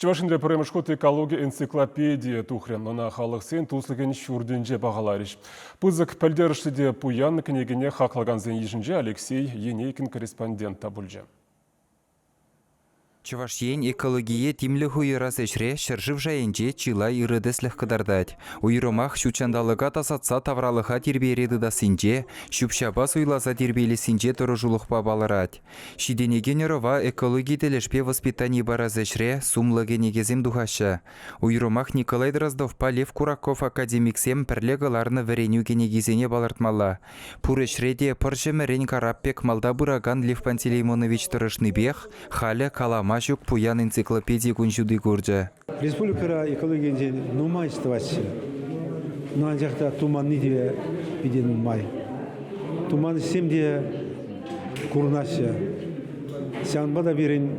Чӑваш Енре пӗрремӗш хут экологи энциклопедийӗ тухрӗ. Ӑна халӑхсен туслӑхӗн ҫуртӗнче пахаларӗҫ. Пысӑк пӗлтерӗшлӗ те пуян кӗнекене хаклакансен йышӗнче Алексей Енейкин корреспондент та пулчӗ. Чӑваш Ен экологие тимлӗх уйӑрас ӗҫре ҫӗршыв шайӗнче чылай ырӑ тӗслӗх кӑтартать. Уйрӑмах ҫут ҫанталӑка тасатса тавралӑха тирпейре тытассинче, ҫӳп-ҫапа суйласа тирпейлессинче тӑрӑшулӑхпа палӑрать. Ҫитӗнекен ӑрӑва экологи тӗлӗшпе воспитани парас ӗҫре сумлӑ кӗнекесем тухаҫҫӗ. Уйрӑмах Николай Дроздовпа Лев Кураков академиксем пӗрле кӑларнӑ вӗренӳ кӗнекисене палӑртмалла. Пур ӗҫре те пӑр ҫӗмӗрен карап пек малта пыракан Лев Пантелеймонович тӑрӑшнипех халӗ калама ҫук пуян энциклопеди кун ҫути курчӗ. Республикӑра экологи енчен нумай ӗҫ тӑваҫҫӗ. Но анчах та туманни те питӗ нумай. Туман ӗҫсем те курӑнаҫҫӗ. Ҫавӑнпа та пирӗн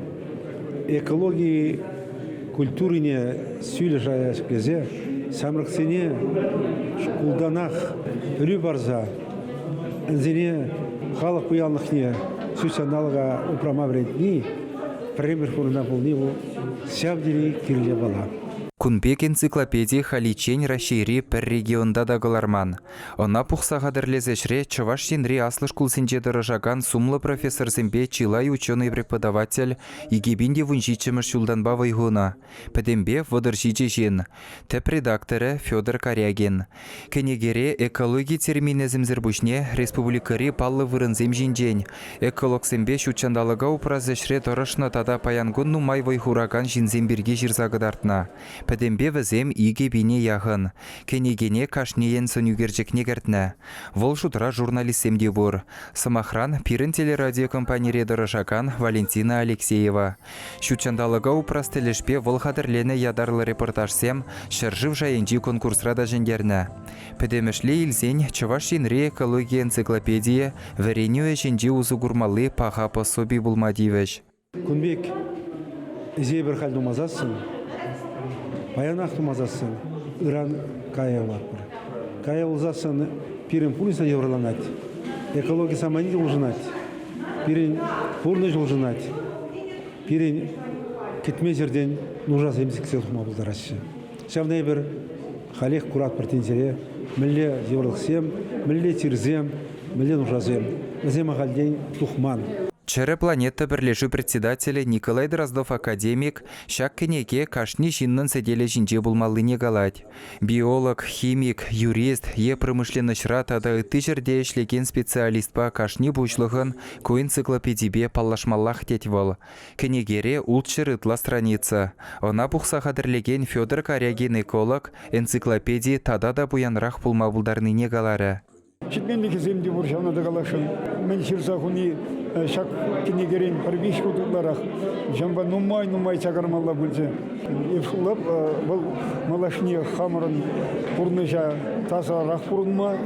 экологи культурине сӳлӗ шая ҫӗклесе ҫамрӑксене шкултанах пӗлӳ парса ӗнсене халӑх пуянлӑхне ҫут ҫанталӑка упрама вӗрентни пӗрремӗш вырӑнта пулни вӑл ҫав тери кирлӗ япала. Кун пек энциклопеди халиччен Раҫҫейри пӗр регионта та кӑларман. Ӑна пухса хатӗрлес ӗҫре Чӑваш Енри аслӑ шкулсенче тӑрӑшакан сумлӑ профессорсемпе чылай ученӑй-преподаватель 2017-мӗш ҫултанпа вӑй хунӑ. Пӗтӗмпе 37 ҫын. Тӗп редакторӗ Федор Карягин. Кӗнекере экологи терминӗсемсӗр пуҫне республикӑри паллӑ вырӑнсем ҫинчен, экологсемпе ҫутҫанталӑка упрас ӗҫре тӑрӑшнӑ тата паян кун нумай вӑй хуракан ҫынсем пирки ҫырса кӑтартнӑ. Пӗтӗмпе вӗсем 2000 яхӑн. Кӗнекене кашнийӗн сӑнӳкерчӗкне кӗртнӗ. Вӑл шутра журналистсем те пур. Сӑмахран, пирӗн телерадиокомпанире тӑрӑшакан Валентина Алексеева. Ҫутҫанталӑка упрас тӗлӗшпе вӑл хатӗрленӗ ятарлӑ репортажсем ҫӗршыв шайӗнчи конкурсра та ҫӗнтернӗ. Пӗтӗмӗшле илсен, Чӑваш Енри экологи энциклопедийӗ вӗренӳ ӗҫӗнче усӑ курмалли паха пособи пулма тивӗҫ. Кун пек ӗҫе эпир халь тумасассӑн, паянах тумасассӑн, ыран кая юлатпӑр. Кая юлсассӑн пирӗн пурнӑҫ та йывӑрланать, экологи самани те улшӑнать. Пирӗн пурнӑҫ улшӑнать. Пирӗн кӗтмен ҫӗртен нушасем сиксе тухма пултараҫҫӗ. Ҫавна эпир халех куратпӑр тӗнчере мӗнле йывӑрлӑхсем, мӗнле чирсем, мӗнле нушасем. Вӗсем ахальтен тухман. Чӗрӗ планета пӗрлешӳ председателӗ Николай Дроздов академик ҫак кӗнеке кашни ҫыннӑн сӗтелӗ ҫинче пулмаллине калать. Биолог, химик, юрист е промышленноҫра тата ытти ҫӗрте ӗҫлекен специалистпа кашни пуҫлӑхӑн ку энциклопедипе паллашмаллах тет вӑл. Кӗнекере 600 ытла страница. Ӑна пухса хатӗрлекен Федор Карягин эколог энциклопеди тата та пуянрах пулма пултарнине каларӗ. Ҫитменлӗхӗсем те пур ҫавна та каласшӑн. Мӗн ҫырса хуни ҫак кӗнекерен пӗр виҫ хут ытларах. Ҫавӑнпа нумай-нумай чакармалла пулчӗ. Эп шутлап, вӑл малашне хамӑрӑн пурнӑҫа тасарах пурӑнма,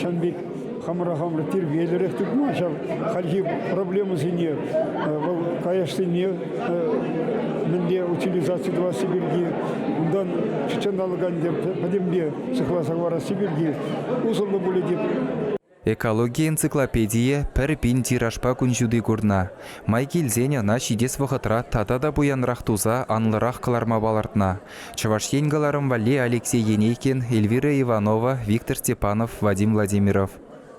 ҫавӑн пек хамӑра хамӑр тирпейлӗрех тытма ҫав хальхи проблемӑсене, вӑл каяшсене мӗнле утилизаци тӑвасси пирки, унтан ҫутҫанталӑка ӗнтӗ пӗтӗмпе сыхласа хӑварасси пирки усӑллӑ пулӗ теп. Экологи энциклопедийӗ пӗр пин тиражпа кун ҫути курнӑ. Май килсен ӑна ҫитес вӑхӑтра тата та пуянрах туса анлӑрах кӑларма палӑртнӑ. Чӑваш Ен кӑларӑм валли Алексей Енейкин, Эльвира Иванова, Виктор Степанов, Вадим Владимиров.